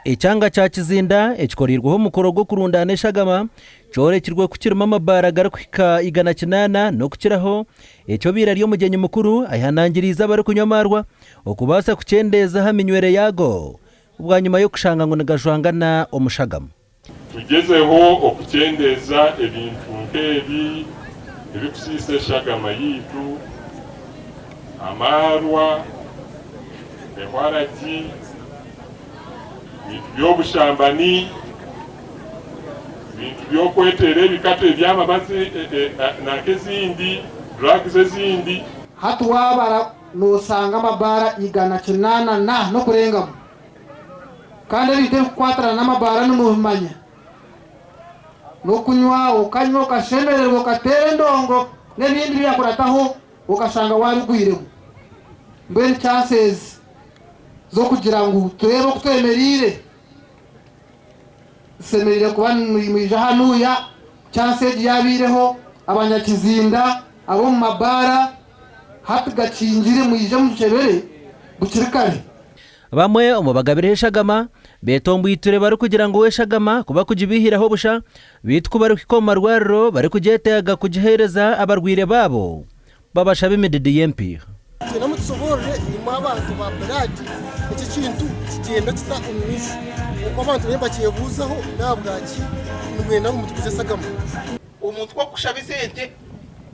Ekyanga kya Kizinda ekikoreirweho omukoro gw'okurundaana eshagama kyorekirwe ku kirimu amabaara garikuhika 108 n'okukiraho, eki obaire ari omugyenyi mukuru ayehanangiriize abarikunywa amaarwa okubaasa kukyendeeza aha minywere yaago bwanyima y'okushanga ngu nigajwangana omu shagama. Tugyezeho okukyendeeza ebintu nk'ebi ebikusiisa eshagama yaitu, amaarwa, ehwaragi, ebintu by'obushambani, ebintu by'okweteera ebikatu eby'amabazi nanka ezindi drugs ezindi. Hati waabara noosanga amabaara 184 n'okurengamu. Kandi ebintu ebikukwatirana n'amabaara nimubimanya, n'okunywa okanywa okashemererwa okateera endongo n'ebindi ebyakurataho okashanga waabigwiremu. Mbwenu chance ezi z'okugira ngu tureebe oku twemereire zishemereire kuba nimwija hanuya, chance egi yaabaireho abanyakizinda ab'omu mabaara hati gakingire mwije mugyebere bukiri kare. Bamwe omu bagabireho eshagama beetomboitire barikugira ngu eshagama ku bakugibiihiraho busha beitu ku barikuhika omu marwariro barikugyeteega kugiheereza abarwaire baabo babashaba emididi y'empiiha. Twena mutusoborore imwe abantu ba blood eki ekintu kigyenda kita omu maisho oku abantu bariyo nibakyebuuzaho nahabwaki nimwenda ngu mutuguze esagama. Omuntu ku akukushaba esente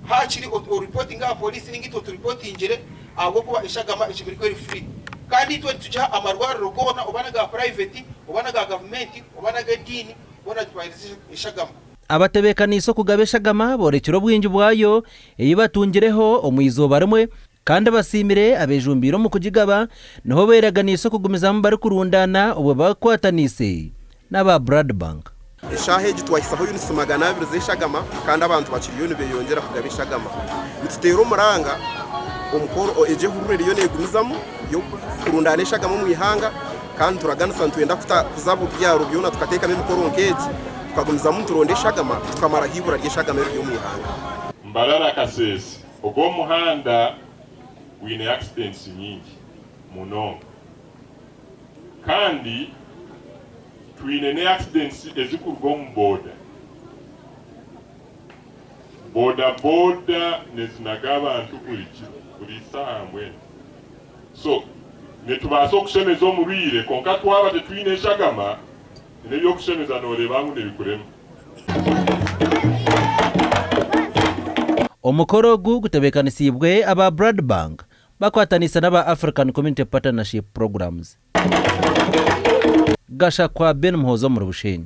hakiri oripotinge aha poliisi ninga itwe oturipotingire ahabw'okuba eshagama eshemereire kuba eri free. Kandi itwe nitugiha amarwariro goona oba n'aga private oba n'aga gavumenti oba n'ag'ediini boona nitubaheereza eshagama. Abatebeekaniise okugaba eshagama boorekire obwingi bwayo ei batungireho omu izooba rimwe kandi basiimire abeejumbiire omu kugigaba niho beeraganiise okugumizamu barikurundaana obwo bakwataniise n'aba Blood Bank. Eshaaha egi twahisaho yunitsi 200 z'eshagama kandi abantu bakiriyo nibeyongyera kugaba eshagama. Nituteera omuranga omukoro egi ehururu eriyo negumizamu y'okurundaana eshagama omu ihanga kandi nituraganisa nitwenda kuza buri byaro byona tukateekamu emikoro nk'egi tukagumizamu nituronda eshagama tukamaraho eibura ry'eshagama eriri omu ihanga. Mbarara Kasese, Ogu omuhanda gwine accidents nyingi munonga kandi twine ne accidents ezikuruga omu boda. Boda boda nezinaga abantu buri kiro, buri saaha mbwenu. So nitubaasa okushemeza omurwaire kwonka twaba titwine eshagama n'ebyokushemeza noreeba ngu nibikurema. Omukoro ogu gutebeekanisiibwe aba Blood Bank bakwataniise n'aba African Community Partnership Programs. Gashakwa Ben Muhoozi omuri Bushenyi.